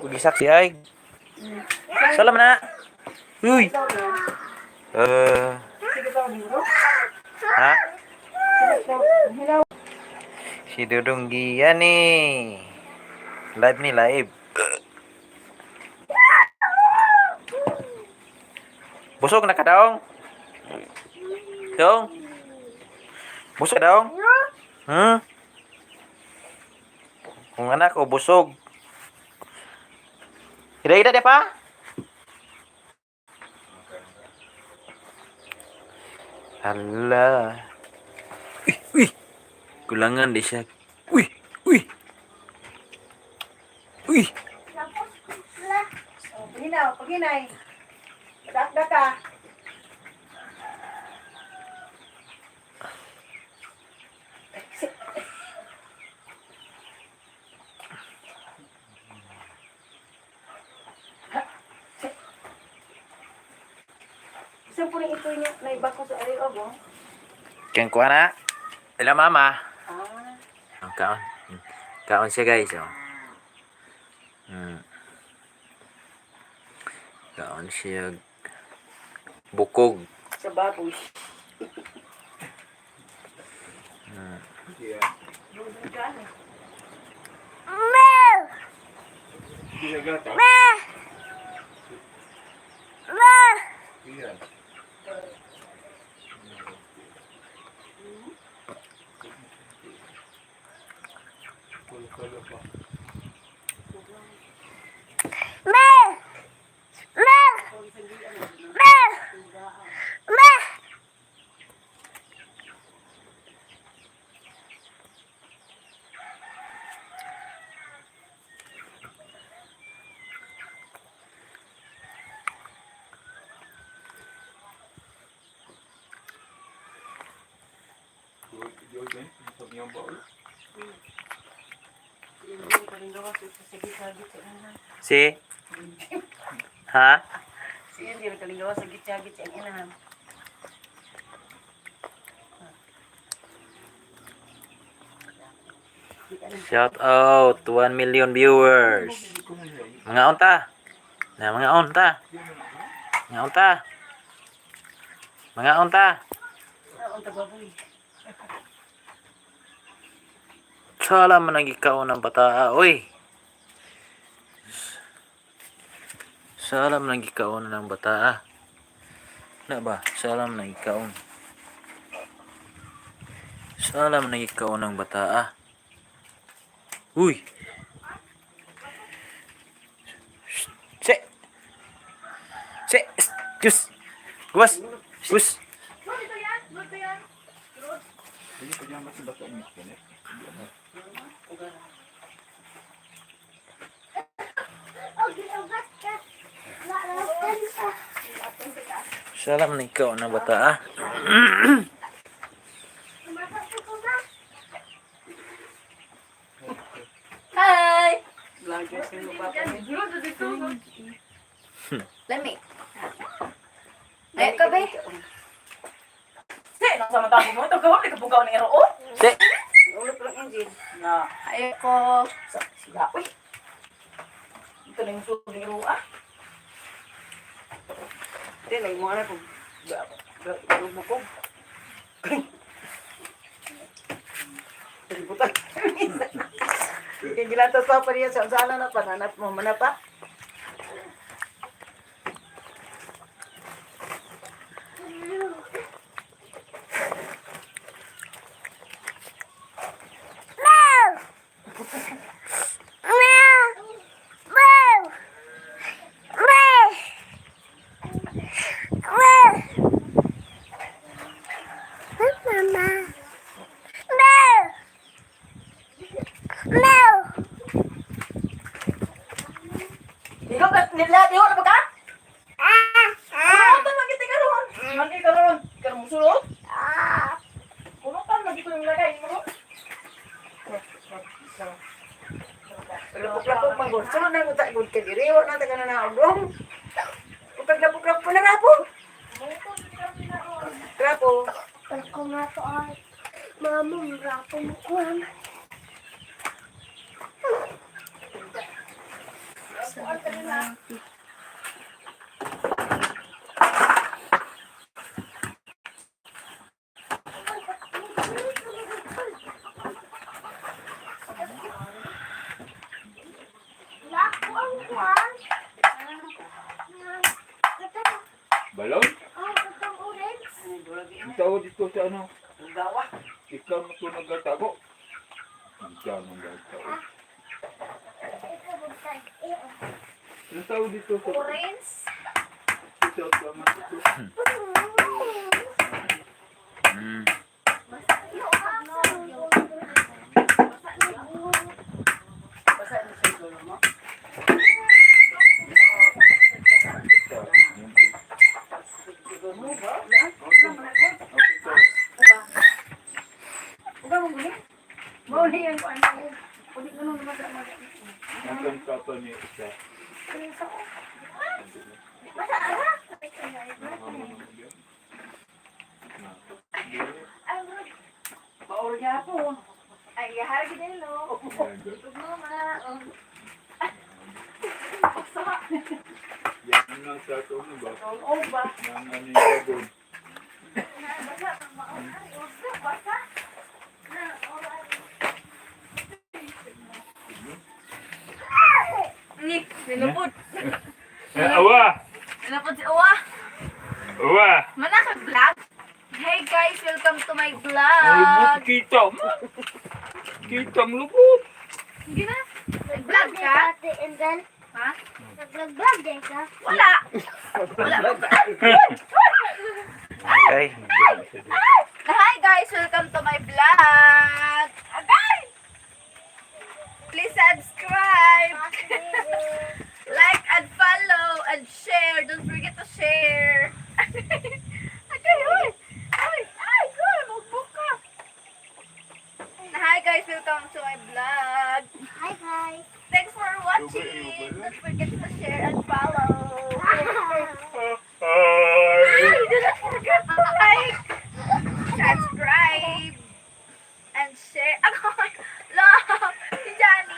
Gisaksi ay. Salam na. Uy. Ha? Si Dudong Gia ni. Live ni live. Busog na ka daong? Dong? Busog ka daong? Hmm? Kung anak ko, busog. Ida-ida di pa? Hala. Uy, uy. Kulangan di siya. Uy, uy. Uy. Paginaw, paginay. Dakdak ka. Isa po rin ito niya, naiba ko sa ariog, oh. Kaya kuha na. Ila mama. Ah, Ang kaon. Kaon siya guys. Oh. Kaon siya. Bukog. Sa baboy. Si? Ha? Sige, hindi rin kalingawa sa gitsa-gitsa ang inahan. Shout out to 1 million viewers. Mga onta. Na mga onta. Mga onta. Mga onta. Ah, ang tababoy. Sala man ang ikaw ng bata, oy. Sala man ang ikaw ng bata. Na ba? Sala man ang ikaw. Sala man ang ikaw ng bata. Uy. Se. Se. Diyos. Guwas. Guwas. Sala man ang ikaw ng bata. Hi! Vloggers yung papa. Lami. Ay, kabe. Si, nang sa mata mo, ito gawin, ka bugaw ng ero. Se. Ulo pa lang engine. Na, Ayoko. sa, sila, uy. Ito na yung sulod ng ero, ah. Hindi, lagi mo na kung bukog. Ributan. Kaya gilantas pa pa niya sa sana na pananap mo manapa. Ikaw ka, nila, diho na ba ka? Punutan lagi ka ron. Lagi ka ron. Ikaw mo sulod? Punutan lagi ko yung lagay mo. Paglapok-lapok man gud. Sulod na ko ta gud kay diri wa na ta kana na oglong. Paglapok-lapok na rapo. Rapo. Ako nga to ay. Mama, rapo mo kuhan. Lako ang kuwan. Katong, Balon? oh, katong orange. Ang tao dito sa ano? Ang gawa. Ikaw mo ito nagtatago. Ikaw mo nagtatago. Ikaw magtag. Eh, oh. Ang tao dito sa... Orange. Dito sa mga ito. Basa mo sa dulo mo. Uga mo guli. Mauli ang kuan. Uli ko nung naman sa mga. Ang kapa ni isa. Maul niya po. Ay, hargi din, no? Tugno, ma. Yan ang sa ato mo ba? Ang oba. Nang ano yung gagawin? Basa, maon. Basa. Na, oras. Ni, nilupod. Eh, awa! Nilupod si Owa. Awa! Manaka vlog. Hey guys, welcome to my Ang vlog. lubot kita mo! Kita ang lubot! Hindi na. Nag-vlog ka? Ate Endel. Ha? Nag-vlog din ka? Wala. Okay. Hi guys, welcome to my vlog. Agay! Please subscribe. Like and follow and share. Don't forget to share. Agay, oy! Ay, ay, girl, magbook ka. Hi guys, welcome to my vlog. Hi guys. Thanks for watching. Don't forget to share and follow. Hi! Ay, do not forget to like, subscribe, and share. Ako, lo, si Johnny.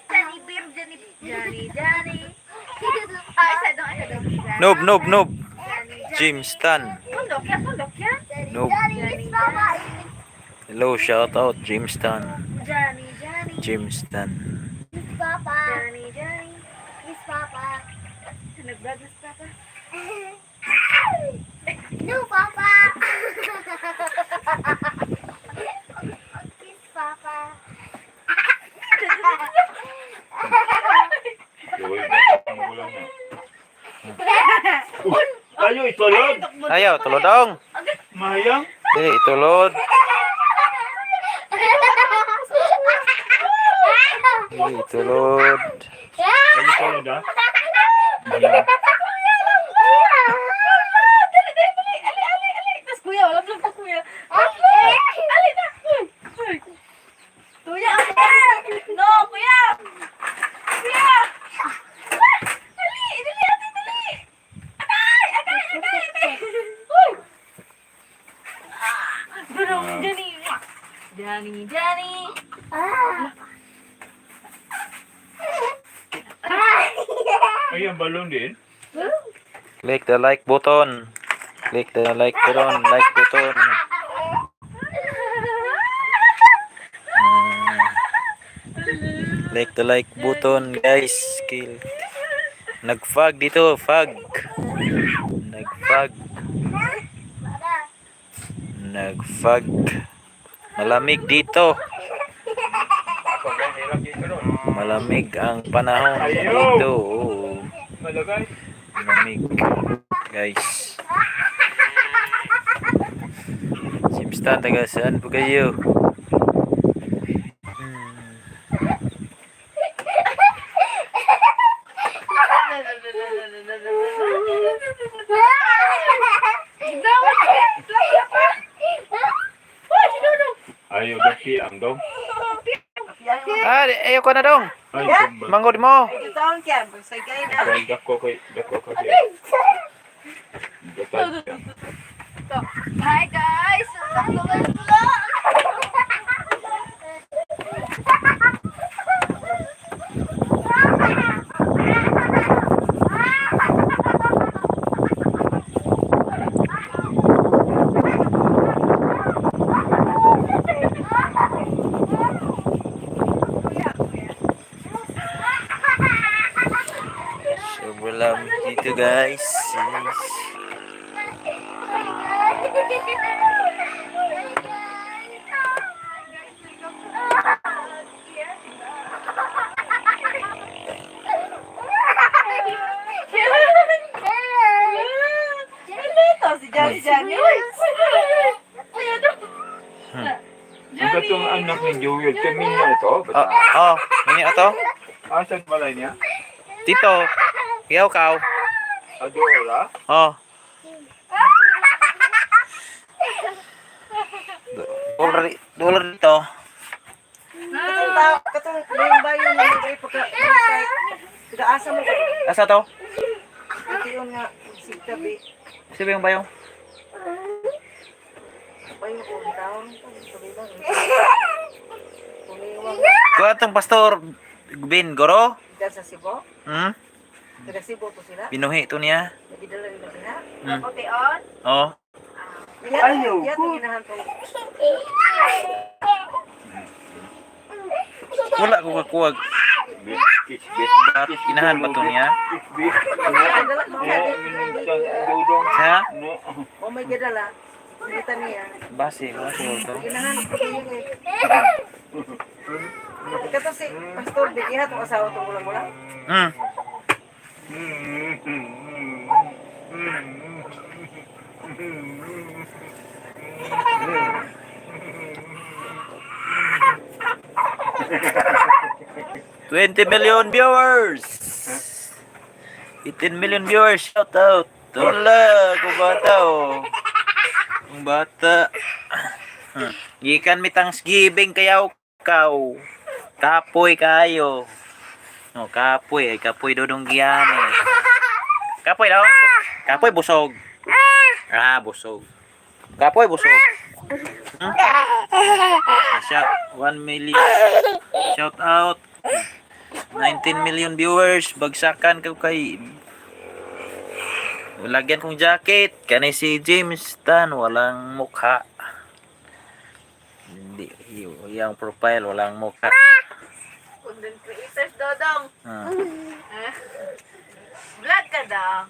Johnny Beam, Johnny, Johnny, Johnny. Ah, isa dong, isa dong. Noob, noob, noob. Johnny, Johnny. James Tan. Pundok yan, pundok yan. Noob. Johnny, it's Mama. Hello, shout out James Tan. Johnny, Johnny. James Tan. It's Papa. Johnny, Johnny. It's Papa. Nag-vlog na si Papa. No, Papa. It's Papa. Gawin ba ang ulam mo? Tayo itulog! Ayaw, tulodong. Mahayang! Dili, itulod. Dili, itulod. Tayo itulog ah? Mahayang. Dali, dali, dali. Ali, ali, ali. Tapos kuya, wala vlog pa kuya. Ali na. Uy, uy. Kuya, no, kuya. Kuya. Ah, Dali, dali, ate, dali. Agay, agay, agay, agay. Uy. Ah, Durong, Johnny. Johnny, Johnny. Ay, ang balon din. Click the like button. Click the like button. Like button. Click the like button, guys. Kill. Nag-fog dito, fog. Nag-fog. Nag-fog. Malamig dito. Ako ba, hirap dito ron. Malamig ang panahon dito. Oo. Malagay. Malamig. Guys. Simstan, taga saan po kayo? Ayaw daki ang dong. Ah, ayaw ko na dong. Ay, tumbal. Manggod mo. Ay, taon kaya. Bagsay kayo na. Kay dako kay dako kasi. Gatag siya. Hi guys! Welcome to my vlog! Alam dito, guys. Yes. Ito, si Johnny Johnny. Uy! Uy! Uy, ano? Ang katong anak ni Joel, kami niya ito. Oh, Bata. oh, mini ato. Asan malay niya? Tito. Iyaw kaw. Ado ora? Oh. Dollar, dollar dito. Katong tao, katong bayon-bayon nga diri pagka taga-asa mo Asa to? Ation nga sigtabi. Sino yung bayong? Bayo ko taon, tabi lang. Kuliwang Kuha tong pastor Bin Goro. dyan sa Cebu. Hmm? Taga Cebu to sila. Binuhi to niya. Nagidala nila sila. Hmm. Oteon? Oh. Ayaw ko. Ginahan tong Wala ko kakuwag. Bit, bit, Bat, inahan ba to niya? bit. Dala mo. No, minsan dudong. Sa? No. O may gidala. Kita niya. Base, base to. Ginahan ko yun eh. Kato si Pastor Big, iha tong asawa tong gulang-gulang. Hmm. 20 million viewers! 18 million viewers, shout out! Wala, kung bata oh. Kung bata. Gikan mi Thanksgiving kayaw kaw. Kapoy kayo. No, kapoy ay kapoy dodong giyan eh. Kapoy daw. Kapoy busog. Ah, busog. Kapoy busog. Hmm? Shout 1 million. Shout out 19 million viewers. Bagsakan ko kay lagyan kong jacket. Kani si James Tan walang mukha. Hindi yung profile walang mukha. Content creators, Dodong. Ah. Vlog ka daw.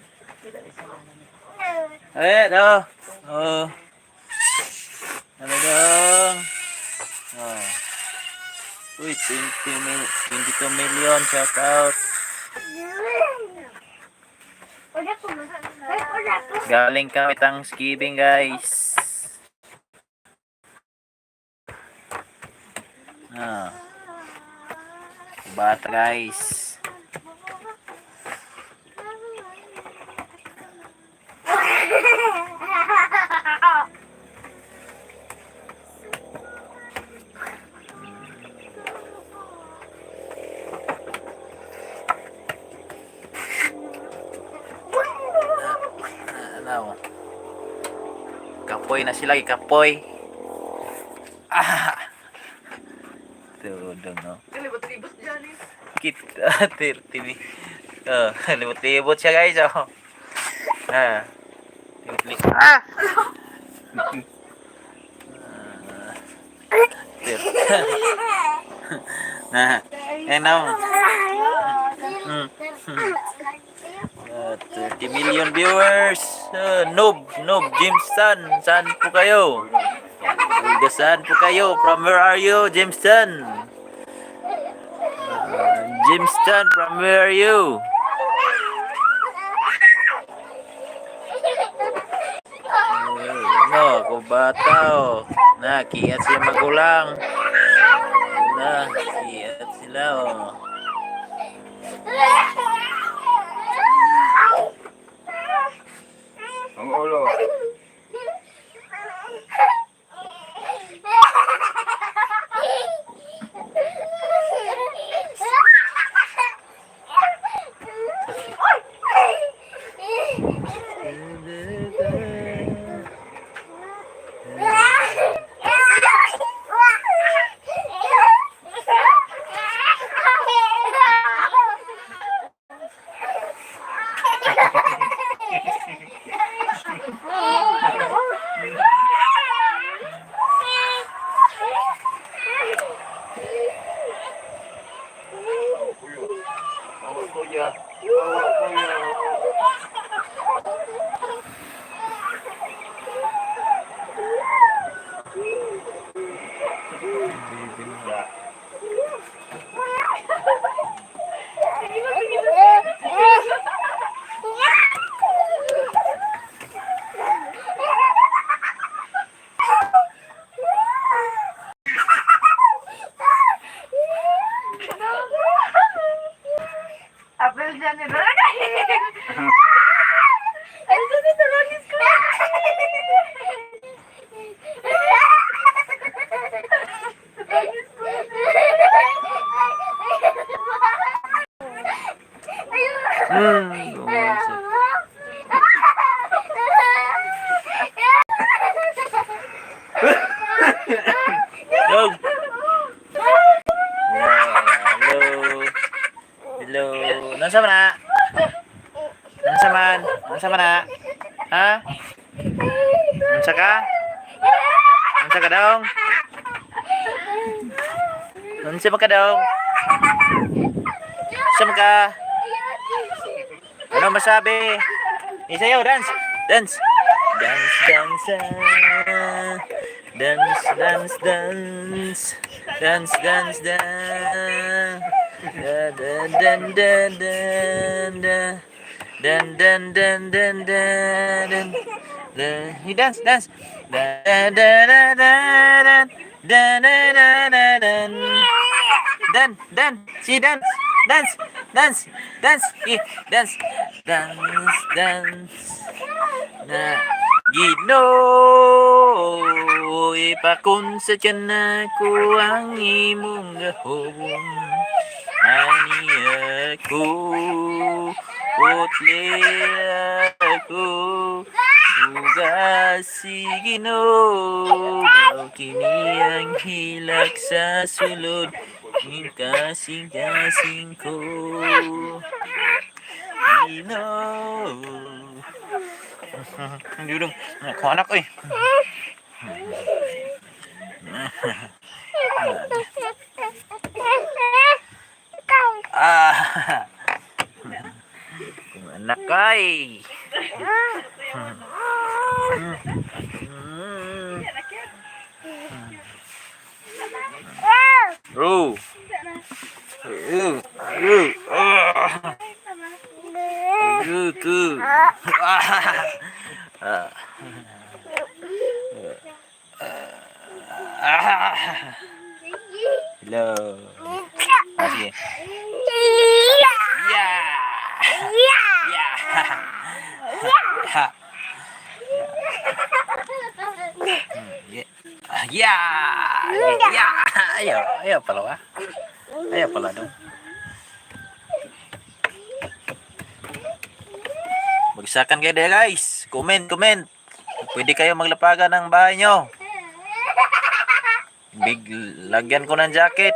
Eh, do. Oh. Ano dong? Oh. Uy, 22 million shout out. Galing kami Thanksgiving, guys. Ah. Bata, guys. Ano? Kapoy na sila, kapoy. Ah. Tudong, no? Libot-libot, Johnny. Kit, 30 mi. Oh, libot-libot siya, guys, oh. Ah. Libot-libot. Ah! Ah. Eh, now. 30 million viewers. Noob, noob, Jameson. Saan po kayo? Taga Saan po kayo? From where are you, Jameson? Jameson, from where are you? No, kubata oh. Na, kiyat sila magulang. Na, kiyat sila oh. Ang ulo. Awa kuya. Awa kuya. Apel dyan ni Ragay. Ay, sa sa Ragis ko. Gumansa. Go! Wow, hello. Hello. Nasa man na? Nasa man? Nasa man na? Ha? Nasa ka? Nasa ka dong? Nasa man ka dong? Nasa man ka? Ano masabi? Isayaw, dance! Dance! Dance, dance, ah. Dance, dance, dance. Dance, dance, dance. Da, da, dan, da, dan, da. Dan, dan, dan, dan, dan, dan. Da, you dance, dance. Da, da, da, da, da, dan. Da, da, da, da, dan. Dan, dan, si dance, dance, dance, dance, eh, dance, dance, dance. Na Ginoo, ipakunsa na ko ang imong gahom. Ani ako, putli ako, ugas si Ginoo, mao kini ang hilak sa sulod, ning kasing-kasing ko. Ginoo. Ang dudong. Ako anak eh. Ah. Kung anak ay. Bro. Ah. Ku. Ah. Ah. Hello. Ah, sige. Yeah! Yeah! Yeah! Yeah! Yeah! Yeah! Ayaw, ayaw pala ah. Ayaw pala dong. Bagsakan kayo dahil guys. Comment, comment. Pwede kayo maglapagan ng bahay nyo. Big, lagyan ko ng jacket.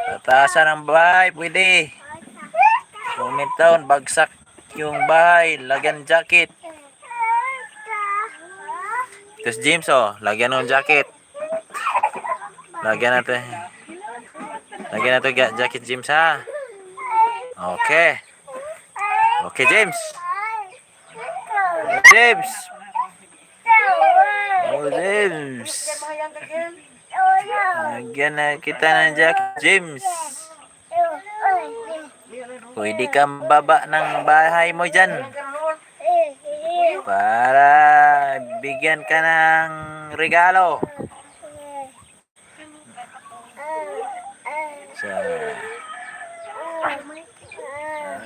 Tatasan ang bahay, pwede. Comment down, bagsak yung bahay, lagyan jacket. Tapos James, oh, lagyan ng jacket. Lagyan natin. Lagyan natin jacket, James, ha? Okay. Okay, James. James! Oh, James. Lagyan na kita ng jacket, James. Pwede kang baba ng bahay mo dyan. Para bigyan ka ng regalo. Sa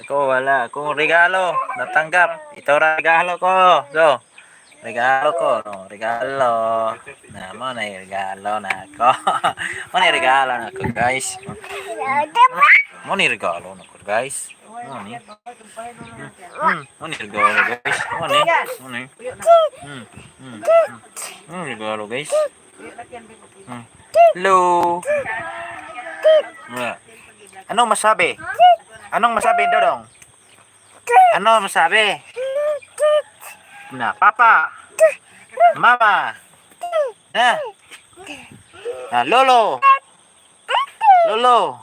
ako wala akong regalo natanggap. Ito ra regalo ko. So, regalo ko, no, regalo. Na mo na yung regalo na ako. Mo na yung regalo na ako, guys. Mo na yung regalo na ako, guys. Mo ni. Mo ni regalo, guys. Mo ni. Mo ni. Mo ni regalo, guys. Hello. Yeah. Anong masabi? Anong masabi, Dodong? Ano masabi? Na, Papa. Mama. Na. Na, Lolo. Lolo.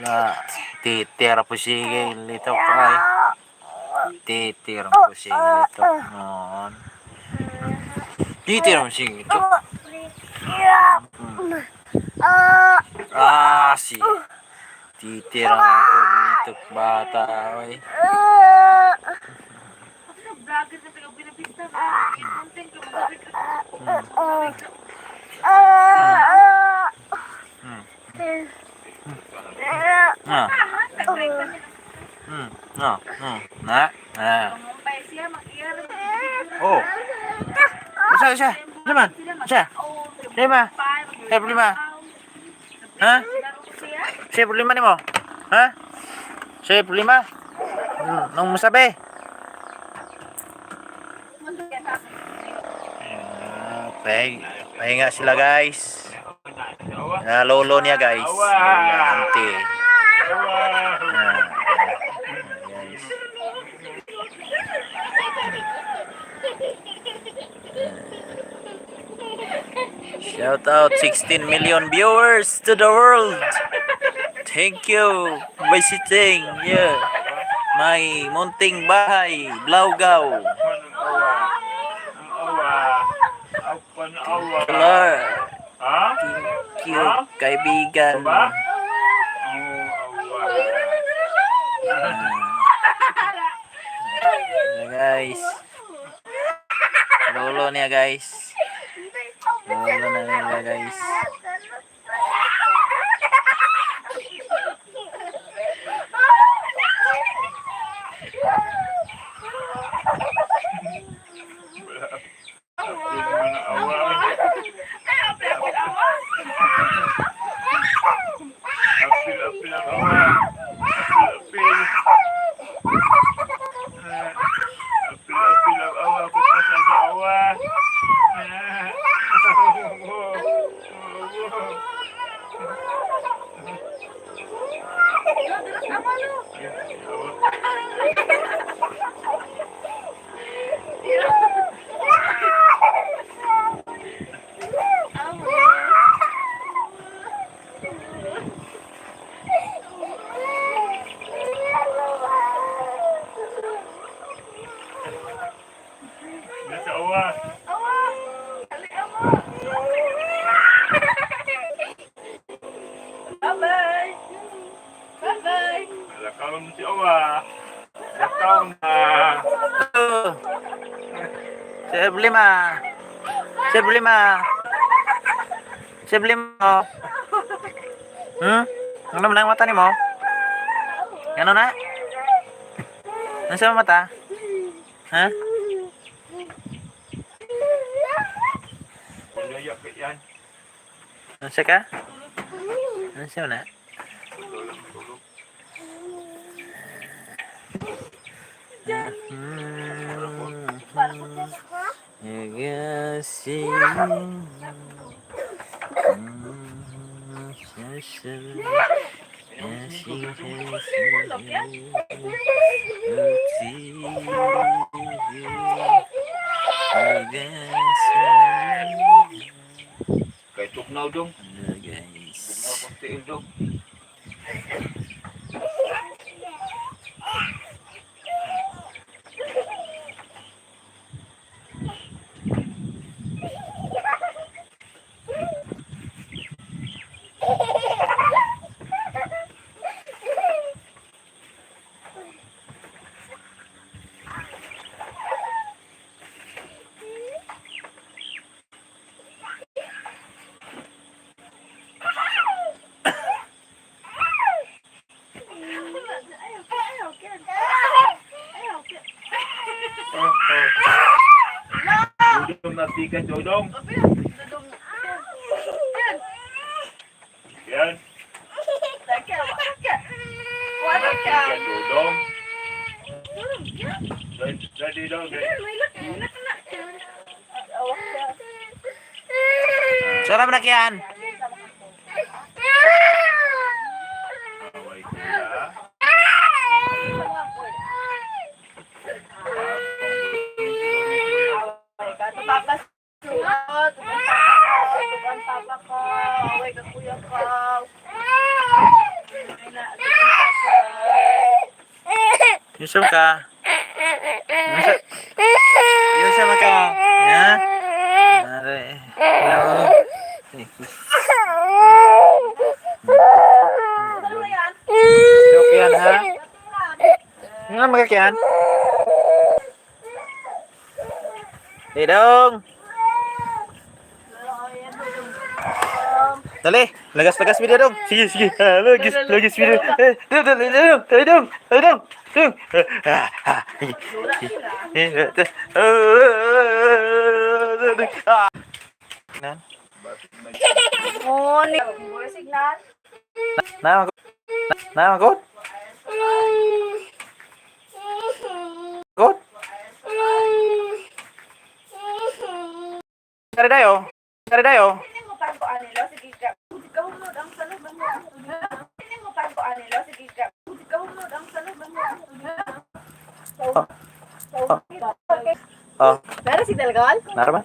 Na, titira po sige lito ay. Titira po sige lito. Noon. Titira po sige lito. Ah, si. Titira po nito bata ay. Vlogger na taga Buenavista. Content ka, mag-vlog ka. Ah. Ah. Na. Ah. Pangumpay siya, mag-iyar. Oh. Isa, isa. Naman. Isa. Lima. Eh, problema. Ha? Siya problema nimo? Ha? Siya problema? Nung masabi? Pahinga sila, guys. Na lolo niya, guys. Lola, auntie. Ah, guys. Shout out 16 million viewers to the world. Thank you visiting. Yeah. My munting bahay, Blaugaw. Ang awa. Ang awa. Hello. Ha? Thank you, kaibigan. Ba? Ang awa. Hello, guys. Lolo niya, guys. Lolo na nila, guys. Apil mo na awa. Apil, apil ang awa. Apil, apil. Ah, apil, apil ang awa. Pagkasa sa awa. Ah. Oh, oh, oh. Awa. Nasa awa. Awa! Ali, awa! Bye-bye! Bye-bye! Lakaw na si awa. Lakaw na. Oh. Sa problema. Sa problema. Sa problema. Hmm? Ano man ang mata nimo? Ano na? Ano sa mata? Ha? Layak ka yan. Ano sa ka? Ano sa na? Tulog, tulog. Kay tugnaw dong. Tugnaw kong tiil dong. Oh, oh. Dudong napikan, dudong. Yan. Napikan, dudong. Ready, dong. Sarap na kiyan. Away kuya. Papa suot, tukan papa ko, away ka kuya ko. Ay na, tukan papa. Yusuf ka. Yusuf ka. Ha? Are. Hello. Ano na yan? Joke yan, ha? Ano magkakian? Didong! Ay, yan, dudong. Dali, lagas lagas video dong. Sige, sige. Ah, lagas lagas video. Eh, dong, dali, dong, dali dong, dali dong, dong. Ah, ah. Eh, eh, ah. Nan, Oh, ni. Signal. na, na, na, good. Good. Kare dayo. Kare dayo. Hindi mo pa ko anilo sige ka. Kahulod ang salog mo. Hindi mo pa ko anilo sige ka. Kahulod ang salog mo. Oh. Oh, Pero si Dalgal? nara ba?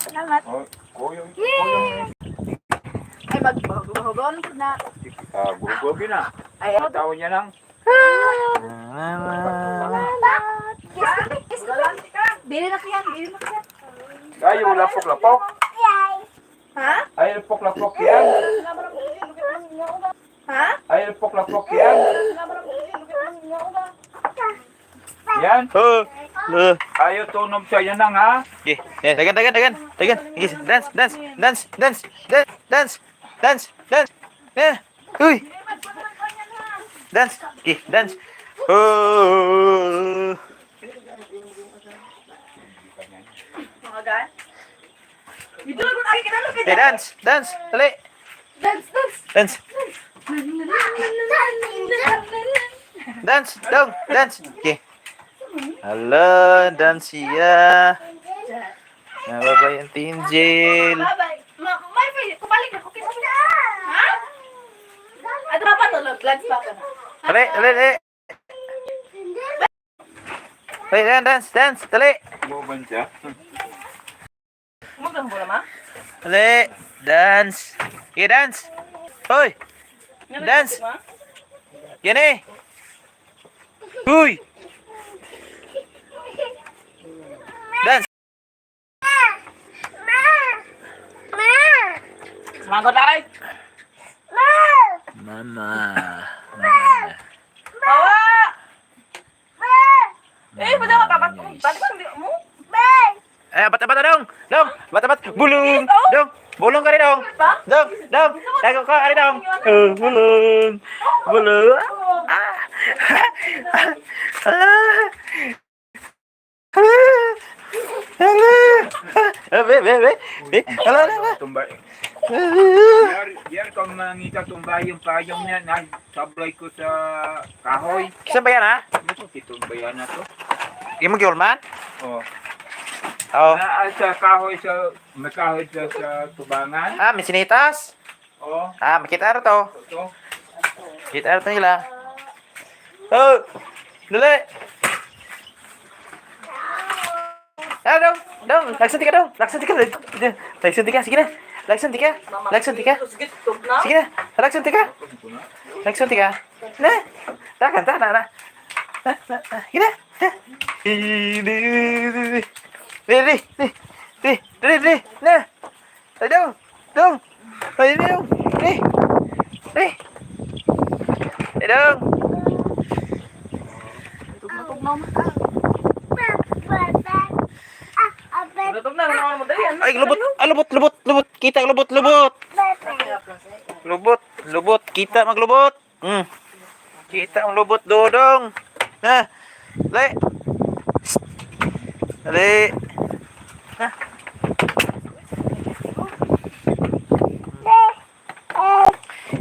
Salamat. Oh, koyong, koyong. Ay maghugon na. Ah, gugogi na. Ay, Tao niya lang. Dili na kiyan, dili na kiyan. Ay, lapok-lapok. Ha? Ay, lapok-lapok yan. Ha? Ay, lapok-lapok yan. Yan. Oh. Oh. Ayaw tunog siya yan lang ha. Okay, eh, dagan, dagan, dagan, dagan. Sige, dance, dance, dance, dance, dance, dance, dance, dance. Eh, uy. Dance, okay, dance. Oh. Mga gan. Eh, dance, dance, dali. Dance, dance. Dance, dance, dong, dance. Okay. Hello, dance siya. Nababay ang tinjil. Bye-bye. Ma, may may kubalik na ko kisa. Ha? Ato pa tulog, glance pa ko na. Dali, dali, dali. Dali, dance, dance, dance, dali. Buban siya. Mo lang bola ma. Dali, dance. Okay, dance. Hoy, Dance. Yan eh. Uy. Dance. Sumangkot ay. Mama. Hawa. Eh, pwede ka papat. Bakit ba hindi mo? Eh, bat bat dong. Dong, bat bat bulung. Dong, bulung ka rin dong. Dong, dong. Dago ka rin dong. Oh, bulung. Bulung. Ah. Ah. Ah. Ah. Be, be, be. Be. Ala, ala, ala. Tumbay. Ah. Yar, yar kung mangita tumbay yung payong niya, na sablay ko sa kahoy. Saan ba yan, ha? Ano to? Titumbayan na to. Yung mag-yulman? Oh. Oo. Na, sa kahoy sa may kahoy sa tubangan. Ah, may sinitas. Oh, Ah, makita na to. ito. Kita na to nila. Oh! Dali! Ah, dong! Dong! Lagsan ka, dong! Lagsan ka! Lagsan ka! Sige na! Lagsan ka! Lagsan ka! Sige, tug na. Sige na! Lagsan ka! Lagsan ka! Na! Takan, ta, na, na! Na, na, na! Sige na! Di, di, di, di, di, di, di, di, di, na! Ay, dong! Dong! Ay, di, dong! Di! Di! Ay, dong! Tug na, ano mo dali? Ay, lubot, ay, lubot, lubot, lubot. Kita, lubot, lubot. Lubot, lubot. Kita maglubot. Kita ang lubot, dodong. Na, le. Psst. Le. Na.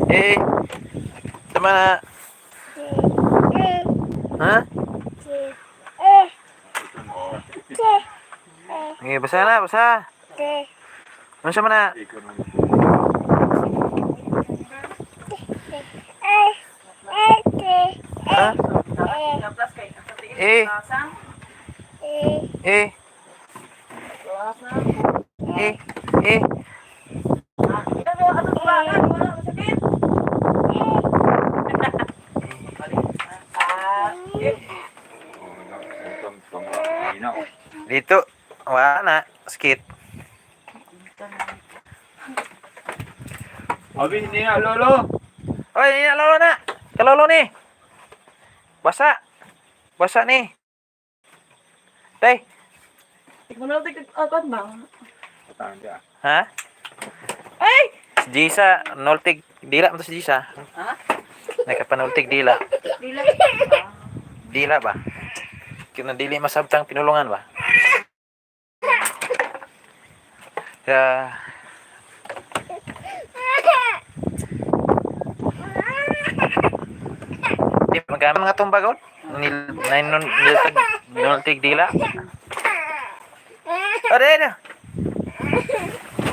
Eh. Tama na. Ha? Okay, basa na, basa. Ano siya man na? Ha? Eh. Eh. Eh. Eh. Dito. Wala na. Skit. Abi, hindi na, lolo. Oy, ini na lolo na. Kalolo ni. Basa. Basa ni. Tay. Ikaw na lang, tignan ba? Ha? Ay! Si Jisa, nultig dila mo to si Jisa. Ha? Nakapanultig dila. Dila. Dila ba? Kina dili masabtang pinulungan ba? Ya. Di magkano mga tumbagol? Nil nil niltag nultig dila. Are na.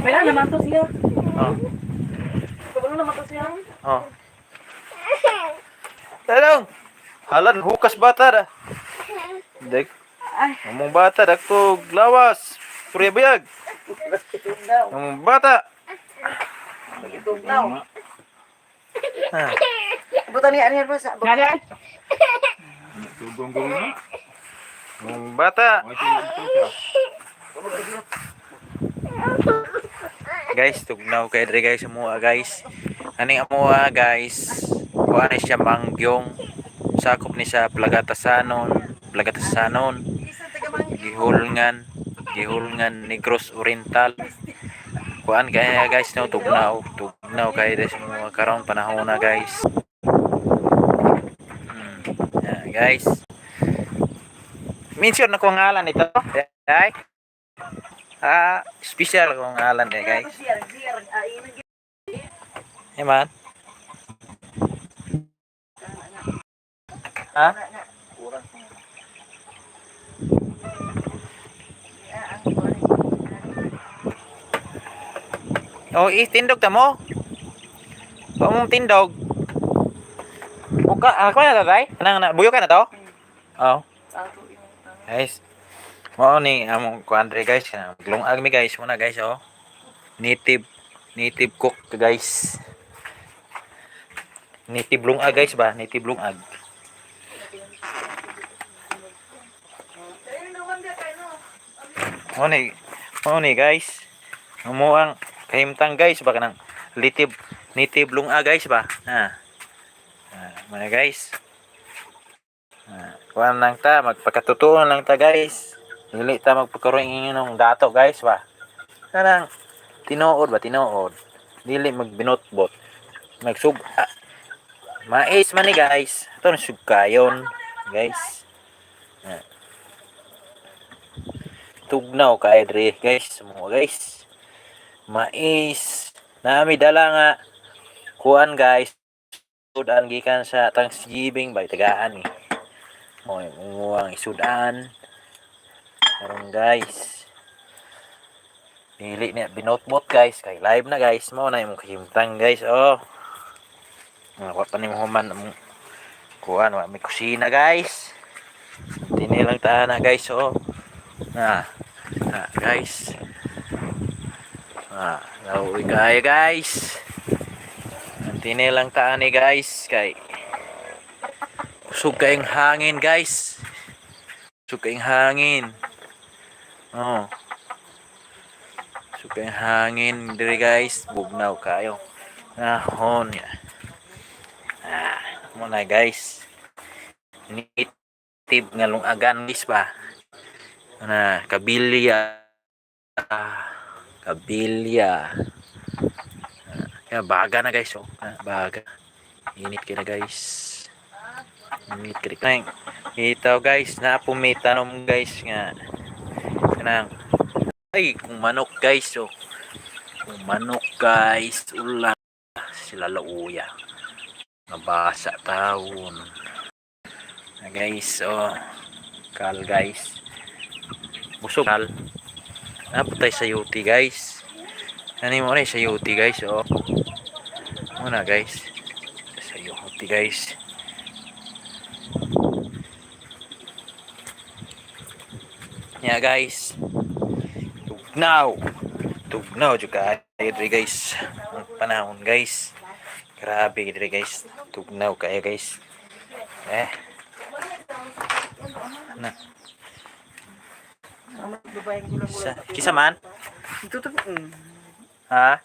Wala naman to siya. Oh. Wala naman to siya. Oh. Talong. Halan hukas bata da. Dek. Among bata dakto lawas. Purya bayag. Tugnaw. Among bata. Tugnaw. Ha. Buta niya niya ba sa Ngani? Tugong-gong na. Among bata. Wala ito siya. Guys, tugnaw kay dre guys amuha guys. Aning amuha guys. Kuha ni siya mangyong. Sakop ni sa Plagatasanon, Plagatasanon. Gihulngan, Gihulngan Negros Oriental. Kuan kaya guys no tugnaw, tugnaw kay dre sa mga karon panahon na guys. Yeah, guys. Mention na ko ang ngalan nito. Ay. Ah, special ko ang ngalan eh guys. Hey man. Ha? Oh, tindog ta mo. Wa mong tindog. Buka, ako na tatay. Anang na, buyo ka na to? Oh. Guys. Mao ni among kuan dre guys, maglungag mi guys muna guys oh. Native native cook guys. Native lungag guys ba? Native lungag. Mao ni guys. Amo ang kahimtang guys ba kanang native native lungag guys ba? Ha. Ah, mga guys. Ah, kuan lang ta, magpakatotoo lang ta guys. Dili ta magpakaroon ng dato guys ba. Kanang tinuod ba tinuod. Dili magbinotbot. Magsug ah, mais man ni guys. Ito na sugkayon guys. Ah. Tugnaw kay dre guys, mo guys. Mais nami dala nga kuan guys. Sudan gikan sa Thanksgiving bay tagaan ni. Mo ang isudan. Karon guys. Dili niya binotbot guys kay live na guys mo na imong kahimtang guys oh. Wa pa nimo human among kuan wa may kusina guys. Dini lang ta na guys oh. Na, na guys. Ah, nauwi kayo guys. Antine lang ta ni guys kay kusog kayong hangin guys. Kusog kayong hangin. Oh. Kusog kayong hangin diri guys, bugnaw kayo. Nahon ya. Ah, mo na guys. Native nga lungagan guys ba. Na kabilya. Kabilya. Ah, kaya baga na guys oh. Ah, baga. Init kaya na guys. Init kaya. Ito guys, na may tanom guys nga. Kanang ay kung manok guys oh. Kung manok guys, ula sila lauya. Nabasa taon. Na guys, oh. Kal guys. Busog kal. Napatay sa UT guys. Ano mo na sa UT guys, oh. Muna guys. Sa UT guys. Yeah guys. Tugnaw. Tugnaw jud kaayo diri guys. Ang panahon guys. Grabe diri guys. Tugnaw kaayo guys. Eh. Na. Kisa, kisa man? Tutup. Ha?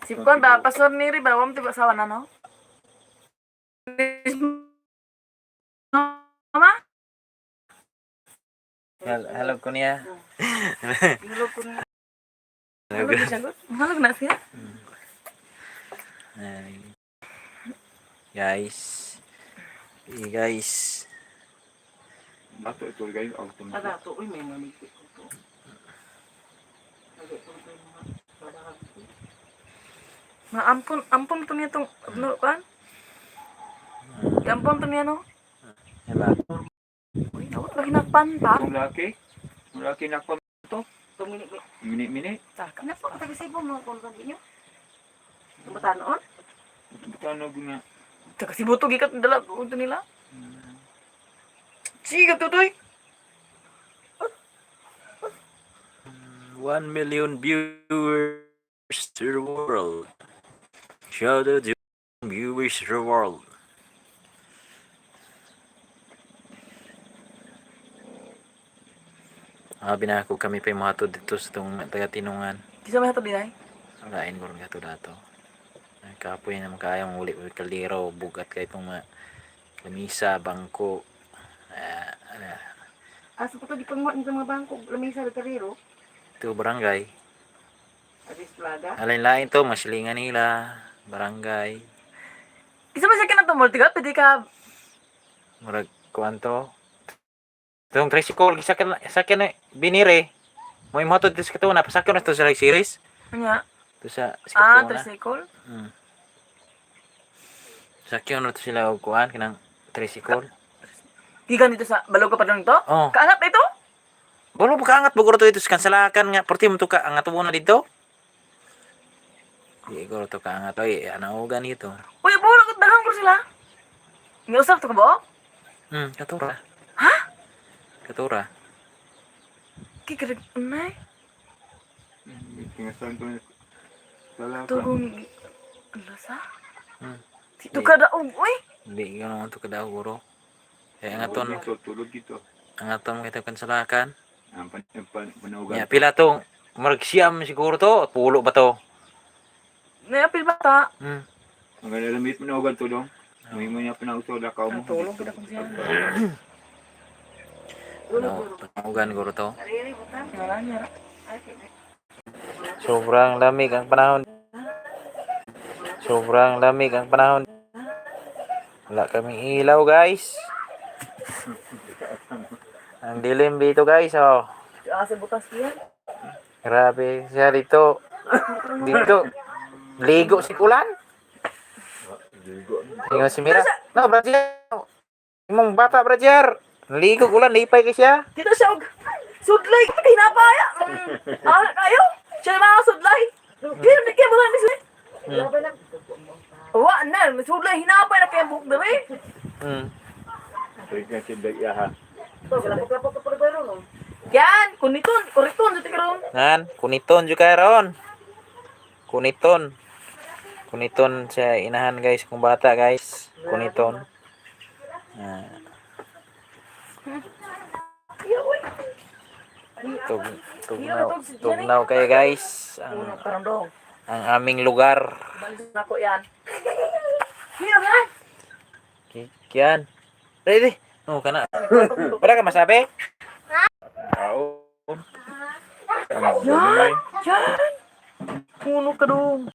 Si kuan ba pastor ni ri ba wam ti asawa na no? Mama? Hello ko niya. Halog ko na. Halog na siya. Halog na siya. Ay. Guys. Hey, guys. Ato ito guys, auto. Ada to, uy, may mamigpit ko to. Maampon, ampon to niya tong, no, kan? Ampon to niya, no? Diba? Uy, nawat lagi nagpanta. Ang laki. Ang laki na ko. Tumini, Mini-mini. Taka. Ano po, taga Cebu mo kung ninyo? Tumatanon? Tanog nga. Taka si Buto, gikat dala ito nila. Siga tutoy. 1 million viewers to the world. Shout out to viewers to the world. Ah, binako kami pa yung mga dito sa itong taga-tinungan. Kisa may hatod din ay. Walain ko rin kato dato. Kapoy naman kaya mong uli kaldero, bugat kay itong mga lamisa, bangko. Ah, ano, Asa po ito, di pang mga bangko, lamisa, karero. ito barangay. Aris Plaga. Alain-lain to, masilingan nila, barangay. Kisa may sakyan na tumulti ka, pwede ka. Murag kuanto. Itong tricycle, sakyan sakyan na binire. Mo imo to sa katuna, pasakyon na to sa like series. Ano nga? To sa sa Ah, Katuna. tricycle. Sakyon na to sila og kuan kanang tricycle. Gikan dito sa balog ka pa doon ito? Oh. Kaangat na ito? Balo ba kaangat bugoro to dito sa kansalakan nga perti mo to ka angat na dito. Di guro to kaangat oy, ano ganito. Uy, bulo ko daghang ko sila. Nga usap to ka ba? Katura. Ha? Katura. Kikirag, unay. Tingasan to. Lalaka. Tugong, ang lasa? Dito ka daog, uy. Di gano to kadaw guro. Eh angaton Ito, tulog dito. angaton kita kansalakan. Ang panaugan. Ya, pila to? Murag siyam siguro to. Pulo ba to? Nayapil bata. Ang galalamit panaugan to dong. May mo niya panauto lakaw mo. Ang tulog kita kung siya. Ano, panaugan guro to. Ariri, butang. Wala niya. Ay, sige. Sobrang lamig ang panahon. Sobrang lamig ang panahon. Wala kaming ilaw, guys. Ang dilim dito, guys. Oh. Asa butas yan? Grabe siya dito. Dito. Ligo si Kulan. Ingon si Mira. No, brother. Imong bata, brother. Ligo kulan, lipay kay siya. Dito siya og sudlay hinapaya. Ah, kayo. Siya mga sudlay. Kaya hindi kaya mga misli. Wa na, sudlay hinapay na kaya buhok diri. Tignan si Dagyaha. Ito, lapok-lapok ka pala pero, no? Yan, kuniton, kuriton sa karon. Nan, kuniton jud kay ron. Kuniton. Kuniton sa inahan guys kung bata guys. Kuniton. Ah. Tug tugnaw, tugnaw kayo guys. Ang, Karon dong. ang aming lugar. Balik na ko yan. Hino yan. Kian. Ready? Oh, kana. Wala ka masabi? Tao. Yan. Yan. Puno ka dong.